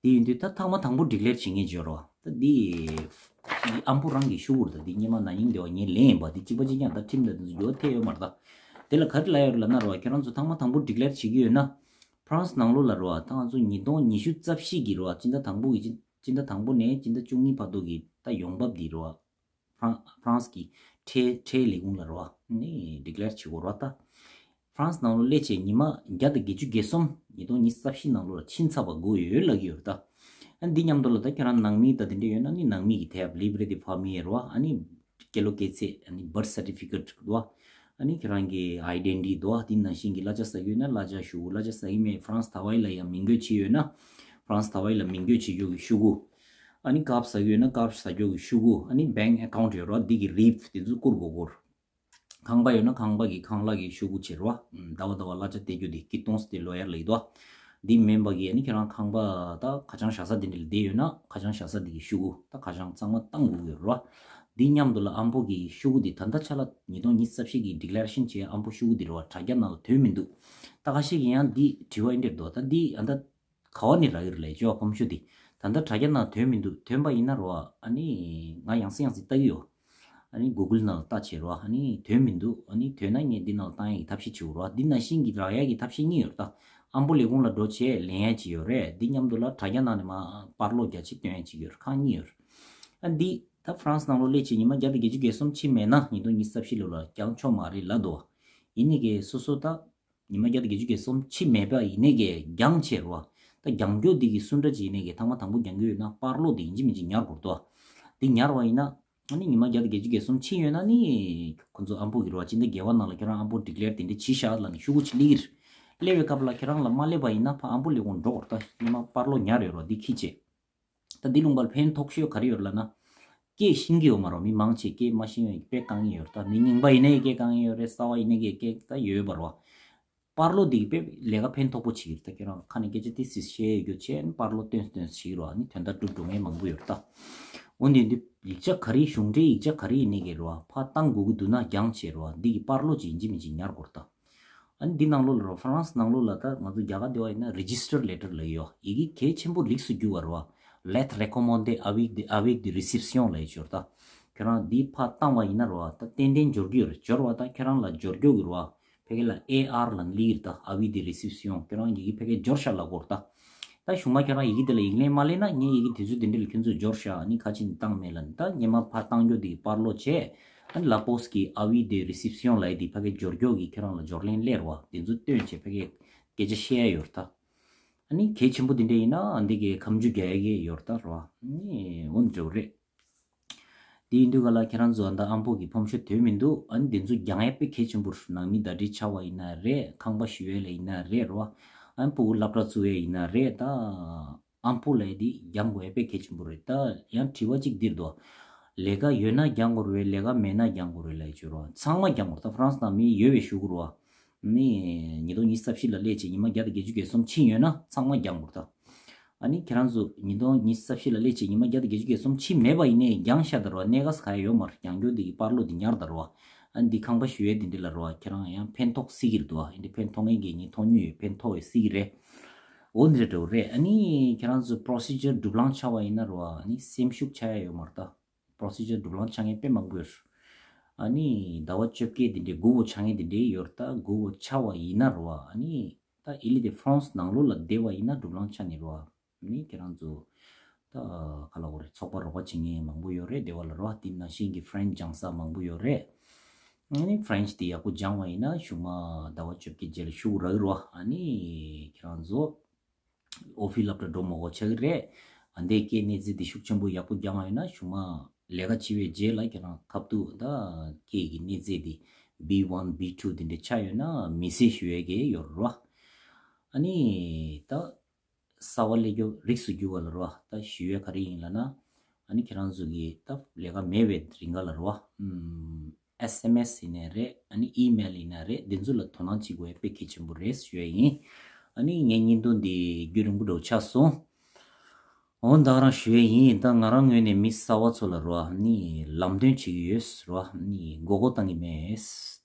དེ་ཡིན་དུས་ད་ཐེངས་མ་དང་པོ་ཌི་ཀི་ལེ་ར་བྱེད་མཁན་བྱོས་རོ། ད་འདི་ཨམ་པོ་རང་གི་ཤོག་གུ་རེད། ད་འདི་སྔོན་མ་ན་ནིང་དེ་བ་ངས་ལེན་ཡིན་པ། འདི་གཅིག་པ་གཅིག་རྐྱང་ད་ཁྲིམས་དང་དེ་ཚོ་འགྱུར་བ་ཐེབས་ཡོད་མ་རེད། ད་དེ་ལ་ག་རེ་ལབ་ཡོད་རེད་ལབ་ན་རོ། ཁྱེད་རང་ཚོ་ཐེངས་མ་དང་པོ་ཌི་ཀི་ལེ་ར་བྱེད་ཀྱི་ཡོད་ན། ཧྥ་རན་སི་ནང་ལོགས་ལ་རེད་བ། ད་ང་ཚོ་ཉིས་སྟོང་ཉི་ཤུ་རྩ་བཞི་གི་རེད་བ། སྤྱི་ཟླ་དང་པོ་གི་སྤྱི་ཟླ་དང་པོ་ནས་སྤྱི་ཟླ་བཅུ་གཉིས་བར་དུ་གི་ད་ཡོང་འབབ་འདི་རེད་བ། ཧྥ་རན་ཧྥ་རན་སི་གི་ཁྲལ་ཁྲལ་ལས་ཁུངས་ལ་རེད་བ། ནི་ཌི་ཀི་ལེ་ར་བྱེད་དགོས་རེད་བ་ད། ཧྥ་རན་སི་ནང་ལོགས་སླེབས་བྱས་ཉི་མ་བརྒྱ་དང་བརྒྱད་ཅུ་གྱ་གསུམ། ཉིས་སྟོང་ཉི་ཤུ་རྩ་བཞི་ནང་ལོགས་ལ་ཕྱིན་ཚར་བ་དགོས་ཡོད་ལབ་ཀྱི་ཡོད་རེད་ད། ཨ་འདི་མཉམ་དུ་ལ་ད་ཁྱེད་རང་ནང་མི་ད་དེ་འདྲ་ཡོད་ན་ནི་ནང་མི་གི་དེབ་ལི་བྷི་རི་ཌི་ཕ་མི་རེད་བ། ཨ་ནི་སྐྱེས་ལོ་སྐྱེས་ཚེས། ཨ་ནི་བར་ཐི་སར་ཊི་ཕི་ཀེ་ཊི་འདུག་ཨ་ནི་ཁྱེད་རང་གི་ཨའི་ཌེན་ཊི་ཊི་འདུག་དེ་ནང་བཞིན་གྱི་གླ་ཆ་ཟ་གི་ཡོད་ན་གླ་ཆ་ཞུ། གླ་ཆ་ཟ་གི་མེད། ཧྥ་རན་སི་དར་ཝའི་ལ་ཡང་མིང་འགོད་བྱས་ཡོད་ན། ཧྥ་རན་སི་དར་ཝའི་ལ་མིང་འགོད་བྱེད་རྒྱུ་གི་ཤོག་གུ། ཨ་ནི་ཀར་ཟ་གི་ཡོད་ན་ཀར་ཟ་རྒྱུ་གི་ཤོག་གུ། ཨ་ནི་བེང་ཨེ་ཀའུན་ཊི་ཡོད་རོགས་འདི་གི་རིབ་དེ་ཚོ་བསྐུར་དགོས་སྐོར། ཁང་པ་ཡོད་ན་ཁང་པ་གི་ཁང་གླ་གི་ཤོག་གུ་བྱེད་རོགས། ཟླ་བ་ཟླ་བ་གླ་ཆ་སྟེར་རྒྱུ་དེ་ཀི་ཏོང་སི་དེ་ལོ་ཡར་ལ་ཡི་དོ། འདི་མིན་པ་གི་ཨ་ནི་ཁྱེད་རང་ཁང་པ་ད་ཁ་བྱང་བཞག་ས་དེ་འདྲ་ལ་བསྡད་ཡོད་ན་ཁ་བྱང་བཞག་ས་དེ་གི་ཤོག་གུ་ད་ཁ་བྱང་གཙང་མ་བཏང་དགོས་ཀྱི་རེད་བ། འདི་མཉམ་དུ་ལ་ཨམ་པོ་གི་ཤོག་གུ་འདི་ད་ལྟ་ཆ་ལ་ཉིས་སྟོང་ཉི་ཤུ་རྩ་བཞི་གི་ཌི་ཀི་ལེ་རེ་ཤན་བྱས་ཨམ་པོ་ཤོག་གུ་འདི་རེད་བ། དྲ་རྒྱ་ནང་ལ་ཐོན་མི་འདུག་ད་ཁ་ཤས་ཀྱིས་ཡང་འདི་དྲི་བ་འདི་འདྲ་འདུག་ད་འདི་ཨ་ད་ག་བ་ནས་རག་གི་རེད་ལབ་བྱས་བ་ཕོམ་ཤོག་འདི། ད་ལྟ་དྲ་རྒྱ་ནང་ཐོན་མི་འདུག་ཐོན་པ་ཡིན་ན་རེད་བ། ཨ་ནི་ང་ཡང་སེ་ཡང་སེ་ལྟ་གི་ཡོད། ཨ་ནི་གུ་གུལ་ནང་ལ་ལྟ་བྱས་རེད་བ། ཨ་ནི་ཐོན་མི་འདུག་ཨ་ནི་ཐོན་ན་ངས་འདི་ནང་ལ་བཏང་ཡ་གི་ཐབས་ཤེས་བྱེད་དགོས་རེད་བ། འདི་ནང་བཞིན་གྱི་རག་ཡ་གི་ཐབས་ཤེས་གཉིས་ཡོད་རེད་ད། ཨམ་པོ་ལས་ཁུངས་ལ་འགྲོ་བྱས་ལེན་ཡ་གཅིག་ཡོད་རེད། འདི་མཉམ་དུ་ལ་དྲ་རྒྱ་ནང་ནས་མར་པར་སློག་རྒྱག་ཆེད་སྟོན་ཡ་གཅིག་ཡོད་རེད། ཁག་གཉིས་ཡོད་རེད། ཨ་འདི་ད་ཧྥ་རན་སི་ནང་ལོགས་སླེབས་བྱས་ཉི་མ་བརྒྱ་དང་བརྒྱད་ཅུ་གྱ་གསུམ་ཕྱིན་མེད་ན་ཉིས་སྟོང་ཉི་ཤུ་རྩ་བཞི་ལོ་ལ་རྒྱག་ཆོག་མ་རེད་ལབ་འདུག་ཡིན་ནའི་གི་སོ་སོ་ད་ཉི་མ་བརྒྱ་དང་བརྒྱད་ཅུ་གྱ་གསུམ་ཕྱིན་མེད་པ་ཡིན་ནའི་གི་རྒྱང་ཆེ་རེད་བ། ད་རྒྱང་མགྱོགས་འདི་གི་སུ་འདྲ་ཅིག་ཡིན་ནའི་གི་ཐེངས་མ་དང་པོ་རྒྱང་རྒྱུ་ཡོད་ན་པར་སློག་འདི་ཡིན་གཅིག་མིན་གཅིག་ཉར་དགོས་རེད་དོ། འདི་ཉར་བ་ཡིན་ན་ ཨ་ནི་ཉི་མ་བརྒྱ་དང་བརྒྱད་ཅུ་གྱ་གསུམ་ཕྱིན་ཡོད་ན་ནི་ཁོ་ཚོ་ཨམ་པོ་གི་རེད་བ། སྤྱི་ཟླ་བརྒྱད་པ་ནང་ལ་ཁྱེད་རང་ཨམ་པོ་ཌི་ཀི་ལེར་དེ་འདྲ་བྱས་ཤག་ལབ་ནས་ཤོག་གུ་ཅིག་སླེབས་ཀྱི་རེད། སླེབས་པའི་སྐབས་ལ་ཁྱེད་རང་ལ་མ་སླེབས་པ་ཡིན་ན་ཕར་ཨམ་པོ་སླེབས་དགོས་འགྲོ་གི་རེད་ད། སྔོན་མ་པར་ལོག་ཉར་ཡོད་རེད་བ། འདི་ཁྱི་བྱས། ད་འདི་ལུང་པར་ཕན་ཐོགས་ཤོས་ག་རེ་ཡོད་ལབ་ན། སྐད་ཤེས་ཀྱི་ཡོད་མ་རེད། མི་མང་ཆེ་སྐད་མ་ཤེས་པའི་དཔེ་དཀའ་ངལ་ཡོད་རེད་ད། མི་རྙིང་པ་ཡིན་ནའི་སྐད་དཀའ་ངལ་ཡོད་རེད། གསར་པ་ཡིན་ནའི་སྐད་སྐད་ད་ཡོད་པ་རེད་བ། པར་ལོག་འདི་དཔེ་ལས་ཀ་ཕན་ཐོགས་པོ་བྱེད་ཀྱི་རེད་ད། ཁྱེད་རང་ཁ་ནས་སྐད་ཆ་ཏི་སི་བཤད་ཡོད་རྒྱུ་བྱས་ནས་པར་ལོག་སྟོན་སྟོན་བྱེད་ཀྱི་རེད་བ། ནི་དོན་དག་སྒྲུབ་འགྲོ་མཁན་མང་པོ་ཡོད་རེད་ད། འོན་ཏེ་འདི་ཡིག་ཆ་ག་རེ་གཞུང་འབྲེལ་ཡིག་ཆ་ག་རེ་ཡིན་ནའི་སྐད་རེད་བ། ཕར་བཏང་དགོས་ཀྱི་འདུག་ན་རྒྱང་བྱས་རེད་བ། འདི་གི་པར་ལོག་ཅིག་ཡིན་གཅིག་མིན་གཅིག་ཉར་དགོས་རེད་ད། ཨ་ནི་འདི་ནང་ལོགས་ལ་རོ། ཧྥ་རན་སི་ནང་ལོགས་ལ་ད་ང་ཚོ་རྒྱ་གར་འདི་བ་ཡིན་ན་རི་ཇི་སི་ཊར་ལེ་ཊར་ལབ་ཡོད། ཡི་གེ་གལ་ཆེན་པོ་རིགས་སུ་གྱུར་བ་རོ། Lettre recommandée avec de, avec de réception ལབ་ཡོད་ཅོར་ད། ཁྱོད་རང་འདི་ཕར་བཏང་བ་ཡིན་ན་རོ། ད་ཏན་ཏན་འབྱོར་གྱི་ཡོད་རེད། འབྱོར་བ་ད་ཁྱོད་རང་ལ་འབྱོར་རྒྱུ་གི་རོ། ཕ་གི་ལ་ཨེ་ཨར་ལབ་ལི་རེད་ད། avis de réception ཁྱོད་རང་ཡི་གེ་ཕ་གི་འབྱོར་ཤག་ལབ་དགོས་རེད་ད། ད་གཞུག་མ་ཁྱོད་རང་ཡི་གེ་དེ་ལ་ཡིག་ལན་མ་སླེབས་ན། ངས་ཡི་གེ་དེ་ཚོ་དེ་འདྲ་ལ་ཁྱོད་ཚོས་འབྱོར་ཤག་ཨ་ནི་ཁ་ཆེ་ནས་བཏང་མེད་ལབ་ནས། ད་སྔོན་མ་ཕར་བཏང་རྒྱུ་དེ་གི་པར་ལོག་བྱས། ཨ་ནི་ལ་པོ་སི་གི་avis de réception ལབ་ཡས་དེ་ཕ་གི་འབྱོར་རྒྱུ་གི་ཁྱོད་རང་ལ་འབྱོར་ལན་སླེབས་རེད་བ། དེ་ཚོ་སྟོན་བྱས་ཕ་གི་སྐད་ཆ་བཤད་ཡ་ཡོད་རེད་ད། ཨ་ནི་གལ་ཆེན་པོ་དེ་འདྲ་ཡིན་ན་འདི་གི་ཁ་མཆུ་རྒྱག་ཡ་གི་ཡོད་རེད་ད་རེད་བ། ཨ་ནི་འོ་འདྲ་བོ་རེད། དེ་ཡིན་དུས་ག་ལ་ཁྱེད་རང་ཚོ་ད་ཨམ་པོ་གི་ཕོམ་ཤོ་དོད་མི་འདུག་ཨ་ནི་དེ་ཚོ་རྒྱང་ཡ་དཔེ་གལ་ཆེན་པོ་རེད། ནང་མི་ཟླ་སྒྲིལ་འཆར་བ་ཡིན་ན་རེད། ཁང་པ་ཞུ་ཡས་ལ་ཡིན་ན་རེད་རོ། ཨ་ནི་སྤུ་གུ་སློབ་གྲྭ་བཙུགས་ཡས་ཡིན་ན་རེད། ད་ཨམ་པོ་ལབ་ཡས་དེ་རྒྱང་དགོས་ཡ་དཔེ་གལ་ཆེན་པོ་རེད། ད་ཡང་དྲི་བ་གཅིག་འདིར་འདུག་ལས་ཀ་ཡོད་ན་རྒྱང་དགོས་རེད། ལས་ཀ་མེད་ན་རྒྱང་དགོས་རེད་ལབ་ཡས་ཅིག་རོ། ཚང་མ་རྒྱང་དགོས་རེད། ད་ཧྥ་རན་སི་ནང་མི་ཡོད་པའི་ཞུ་གི་རོ། ནི་ཉིས་སྟོང་ཉི་ཤུ་རྩ་བཞི་ལ་སླེབས་བྱས་ཉི་མ་བརྒྱ་དང་བརྒྱད་ཅུ་གྱ་གསུམ་ཕྱིན་ཡོད་ན་ཚང་མ་རྒྱང་དགོས་རེད་ད། ཨ་ནི་ཁྱེད་རང་ཚོ་ཉིས་སྟོང་ཉི་ཤུ་རྩ་བཞི་ལ་སླེབས་བྱས་ཉི་མ་བརྒྱ་དང་བརྒྱད་ཅུ་གྱ་གསུམ་ཕྱིན་མེད་པ་ཡིན་ནའི་རྒྱང་ཤག་ད་རོ། གནས་ག་ས་ག་ཡ་ཡོད་མ་རེད། རྒྱང་སྐྱོར་འདི་གི་པར་ལོག་འདི་ཉར་ད་རོ། ཨ་ནི་འདི་ཁང་པ་ཞུ་ཡས་འདི་འདྲ་ལ་རོ། ཁྱེད་རང་ཡང་ཕན་ཐོགས་སྲིད་ཀྱི་རེད་དོ། ཨ་འདི་ཕན་ཐོགས་མཁན་གྱི་ངས་མཐོང་མྱོང་ཡོད། ཕན་ཐོགས་ཡོད་སྲིད་ཀྱི་རེད། འོ་འདི་འདྲ་འདྲ་བོ་རེད། ཨ་ནི་ཁྱེད་རང་ཚོ་པོ་རོ་སི་ཇར་སྒྲུབ་ལངས་ཆགས་པ་ཡིན་ན་རོ། ཨ་ནི་སེམས་ཤུགས་ཆག་ཡ་ཡོད་མ་རེད་ད། པོ་རོ་སི་ཇར་སྒྲུབ་ལངས་ཆགས་མཁན་དཔེ་མང་པོ་ཡོད། ཨ་ནི་ཟླ་བ་བཅོ་བརྒྱད་འདི་འདྲའི་སྒུག་དགོས་ཆགས་མཁན་འདི་འདྲའི་ཡོད་རེད་ད། སྒུག་དགོས་ཆགས་པ་ཡིན་ན་རོ། ཨ་ནི་ད་ཨི་ལི་དེ་ཧྥ་རན་སི་ནང་ལོགས་ལ་བསྡད་པ་ཡིན་ན་སྒྲུབ་ལངས་ཆགས་ནས་རོ། ནི་ཁྱེད་རང་ཚོ་ད་ག་ལབ་དགོས་རེད། ཚོགས་པ་རོགས་པ་བྱེད་མཁན་མང་པོ་ཡོད་རེད་སྡེ་བ་ལ་རོ། དེ་ནང་བཞིན་གྱི་ཧྥ་རན་སི་སྦྱང་ས་མང་པོ་ཡོད་རེད། ཨ་ནི་ཧྥ་རན་སི་དེ་ཡག་པོ་སྦྱང་བ་ཡིན་ན་གཞུག་མ་ཟླ་བ་བཅོ་བརྒྱད་རྗེས་ལ་ཤུགས་རག་གི་རོ། ཨ་ནི་ཁྱེད་རང་ཚོ་ཨོ་ཕི་སློབ་གྲྭ་འགྲོ་མ་དགོས་ཆགས་ཀྱི་རེད། ཨ་འདས་སྐད་གནས་ཚད་འདི་ཤུགས་ཆེན་པོ་ཡག་པོ་རྒྱག་མ་ཡོད་ན་གཞུག་མ་ལས་ཀ་བྱེད་པའི་རྗེས་ལ་ཁྱེད་རང་ཁ་ཐུག་ད་སྐད་ཀྱི་གནས་ཚད་འདི་བི་ཝན་བི་ཊུ་འདི་འདྲ་ཆགས་ཡོད་ན་མི་སེར་ཞུ་ཡས་ཀྱི་ཡོད་རེད་བ། ཨ་ནི་ད་གསར་པ་སླེབས་རྒྱུ་རིགས་སུ་གྱུར་བ་ལ་རེད་བ། ད་ཞུ་ཡས་ག་རེ་ཡིན་ལབ་ན། ཨ་ནི་ཁྱེད་རང་ཚོ་གི་ད་ལས་ཀ་མེད་པའི་རིང་ག་ལ་རེད་བ། ཨེས་ཨེམ་ཨེས་ཡིན་ནའི་རེད། ཨ་ནི་ཨི་མེལ་ཡིན་ནའི་རེད། འདི་ཚོ་ལ་དོ་སྣང་བྱེད་དགོས་དཔེ་གལ་ཆེན་པོ་རེད་ཞུ་ཡ་ཡིན། ཨ་ནི་ངའི་བརྙན་ཐུང་འདི་རྒྱུན་རིང་པོ་འདྲ་བོ་ཆགས་སོང་། འོ་ད་ག་རང་ཞུ་ཡ་ཡིན། ད་ང་རང་ངོས་ནས་མི་གསར་པ་ཚོ་ལ་རོ། ཨ་ནི་ལམ་སྟོན་བྱེད་ཀྱི་ཡོད་རོ། ཨ་ནི་མགོ་སྐོར་བཏང་གི་མེད།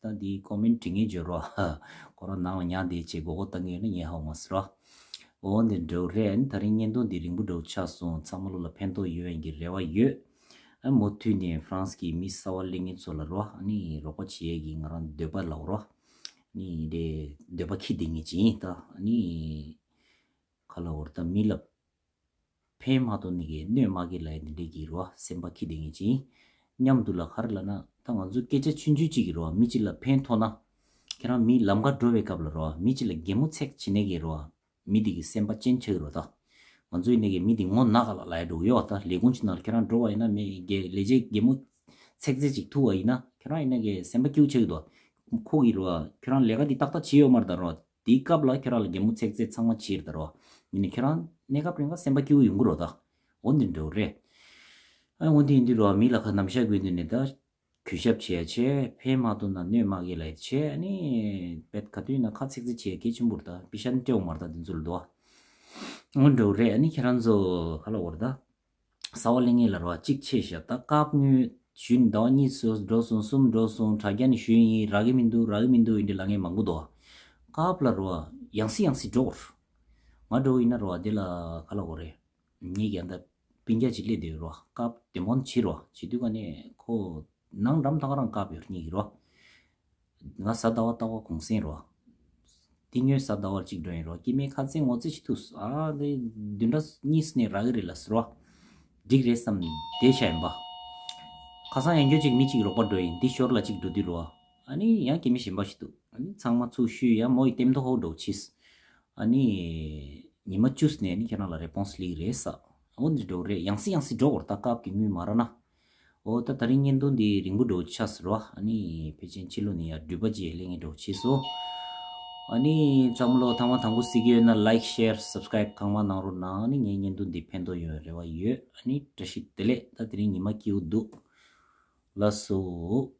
ད་འདི་ཀོ་མེན་ཊི་འབྲི་མཁན་བརྗོད་རོ། ཁོ་རང་ནང་ལ་ཉལ་བསྡད་བྱས་མགོ་སྐོར་བཏང་གི་ཡོད་ན་ངས་ཧ་གོ་མ་སོང་རོ། འོ་འདི་འདྲ་བོ་རེད། ཨ་ནི་ད་རིང་བརྙན་ཐུང་འདི་རིང་པོ་འདྲ་བོ་ཆགས་སོང་། ཚང་མ་ལོ་ལ་ཕན་ཐོགས་ཡོད་ཡིན་གྱི་རེ་བ་ཡོད། ཨ་མུ་མཐུད་ནས་ཧྥ་རན་སི་གི་མི་གསར་པ་སླེབས་མཁན་ཚོ་ལ་རོ། ཨ་ནི་རོགས་པ་བྱེད་ཡས་ཀྱི་ང་རང་འདོད་པ་ལ་རོ། ཨ་ནི་དེ་འདོད་པ་འཁྱེར་བསྡད་མཁན་ཅིག་ཡིན་ད། ཨ་ནི་ག་ལབ་དགོས་རེད། ད་མི་ལ་ཕན་མ་ཐོགས་ནི་གི་གནོད་མ་གི་ལབ་ཡས་འདི་འདྲས་ཀྱི་རོ། སེམས་པ་འཁྱེར་བསྡད་མཁན་ཅིག་ཡིན། མཉམ་དུ་ལ་ག་རེ་ལབ་ན། ད་ང་ཚོ་སྐད་ཆ་ཆུང་ཆུང་གཅིག་གི་རོ། མི་གཅིག་ལ་ཕན་ཐོགས་ན། ཁྱེད་རང་མི་ལམ་ཁ་འགྲོ་བའི་སྐབས་ལ་རོ། མི་གཅིག་ལ་གད་མོ་ཚིག་བྱེད་ནས་ཀྱི་རོ། མི་དེ་གི་སེམས་པ་ཅན་ཆགས་ཀྱི་རོ་ད། ང་ཚོ་ཡིན་ནའི་གི་མི་དེ་ངོ་ན་ག་ལ་ལབ་ཡ་འགྲོ་གི་ཡོད་ད། ལས་ཁུངས་ཅིག་ནང་ལ་ཁྱེད་རང་འགྲོ་བ་ཡིན་ན། མི་གི་ལས་བྱེད་གད་མོ་ཚིག་ཚིག་ཅིག་ཐུག་པ་ཡིན་ན། ཁྱེད་རང་ཡིན་ནའི་གི་སེམས་པ་སྐྱིད་པོ་ཆགས་ཀྱི་འདུག་ཁོ་གི་རོ། ཁྱེད་རང་ལས་ཀ་དེ་ཏག་ཏག་བྱེད་ཡོད་མ་རེད་ད་རོ། དེའི་སྐབས་ལ་ཁྱེད་རང་ལ་གད་མོ་ཚིག་ཚིག་ཚང་མ་བྱེད་རེད་ད་རོ། ཡིན་ནའི་ཁྱེད་རང་གནས་སྐབས་རིང་ལ་སེམས་པ་སྐྱིད་པོ་ཡོང་གི་རོ་ད། འོ་འདི་འདྲ་བོ་རེད། ཨ་འོ་འདི་ཡིན་དུས་རོ། མི་ལ་ཁ་ནམ་ཞག་གི་དུས་ནས་ད། གུས་ཞབས་བྱེད་ཡ་བྱས། ཕན་མ་ཐོགས་ན་གནོད་མ་གི་ལབ་ཡ་བྱས། ཨ་ནི་བེད་ག་དུས་ན་ཁ་ཚིག་ཚིག་བྱེད་ཡ་གལ་ཆེན་པོ་རེད་ད། པི་ཤ་ནི་སྤྲད་འོང་མ་རེད་ད་འདི་ཚོ་ལ་དོ། འོ་འདྲ་བོ་རེད། ཨ་ནི་ཁྱེད་རང་ཚོ་ག་ལབ་དགོས་རེད་ད། གསར་པ་སླེབས་མཁན་ལ་རོ་གཅིག་ཆེ་ཤག་ད་སྐབས་དངུལ་ཞུས་ནས་ཟླ་བ་གཉིས་སུ་འགྲོ་སོང་། གསུམ་འགྲོ་སོང་། དྲ་རྒྱ་ནས་ཞུས་ཡིན། རག་གི་མི་འདུག་རག་གི་མི་འདུག་ཡིན་འདྲ་ལབ་མཁན་མང་པོ་འདུག་སྐབས་ལ་རོ་ཡང་སེ་ཡང་སེ་འགྲོ་དགོས། ང་འདྲ་བོ་ཡིན་ན་རོ་འདི་ལ་ག་ལབ་དགོས་རེད། ངས་ཀྱང་ད་སྤུན་ཀྱག་ཅིག་སླེབས་བསྡད་ཡོད་རོ། སྐབས་བདེ་མོ་བྱེད་རོ། བྱེད་དུས་ག་ནས་ཁོ་ནང་འགྲམ་ད་ག་རང་སྐབས་ཡོད་རྙེད་ཀྱི་རོ། ང་གཟའ་ཟླ་བ་ལྟ་བ་གུང་སེང་རོ། དེ་སྔོན་གཟའ་ཟླ་བར་གཅིག་འགྲོ་ཡིན་རོ། སྐྱེ་དམན་ཁ་ཚན་ངོ་ཚ་ཅིག་ཐུག་སོང་། ཨ་དེ་བདུན་ཕྲག་གཉིས་ནས་རག་གི་རེད་ལབ་སོང་རོ། འགྲིག་རེད་བསམ་བསྡད་བཞག་ཡིན་པ། ཁ་སང་ཡང་བསྐྱར་ཅིག་མི་གཅིག་རོགས་པ་འགྲོ་ཡིན། འདི་ཞོར་ལ་གཅིག་འགྲོ་དུས་རོ། ཨ་ནི་ཡང་སྐྱེ་དམན་གཞན་པ་ཞིག་འདུག་ཨ་ནི་ཚང་མ་ཚུར་ཞུས། ཡང་མོ་ཡི་ལྟད་མོ་ཐོག་ཧོ་འགྲོ་བྱས། ཨ་ནི་ཉི་མ་བཅུ་ནས་ནི་ཁྱེད་རང་ལ་རེ་སྤོན་སི་སླེབས་ཀྱི་རེད་ཟེར། འོ་འདི་འདྲ་བོ་རེད། ཡང་སེ་ཡང་སེ་འགྲོ་དགོས་རེད་ད། སྐབས་ཀྱི་དངུལ་མ་རག་ན། ཨོ་ད་དེ་རིང་བརྙན་ཐུང་འདི་རིང་པོ་འདྲ་བོ་ཆགས་སོང་ར། ཨ་ནི་ཕལ་ཆེར་ཕྱི་ལོགས་ནས་ཡར་འགྲུལ་པ་ཅིག་སླེབས་མཁན་འདྲ་བོ་བྱས་སོང་། ཨ་ནི་ཚང་མ་ལོ་ཐེངས་མ་དང་པོ་གཟིགས་ཀྱི་ཡོད་ན་like, share, subscribe་གང་མང་གནང་རོགས་གནང་། ཨ་ནི་ངའི་བརྙན་ཐུང་འདི་ཕན་ཐོགས་ཡོང་བའི་རེ་བ་ཡོད། ཨ་ནི་བཀྲ་ཤིས་བདེ་ལེགས། ད་དེ་རིང་ཉི་མ་སྐྱིད་པོ་འདུག་ལགས་སོ།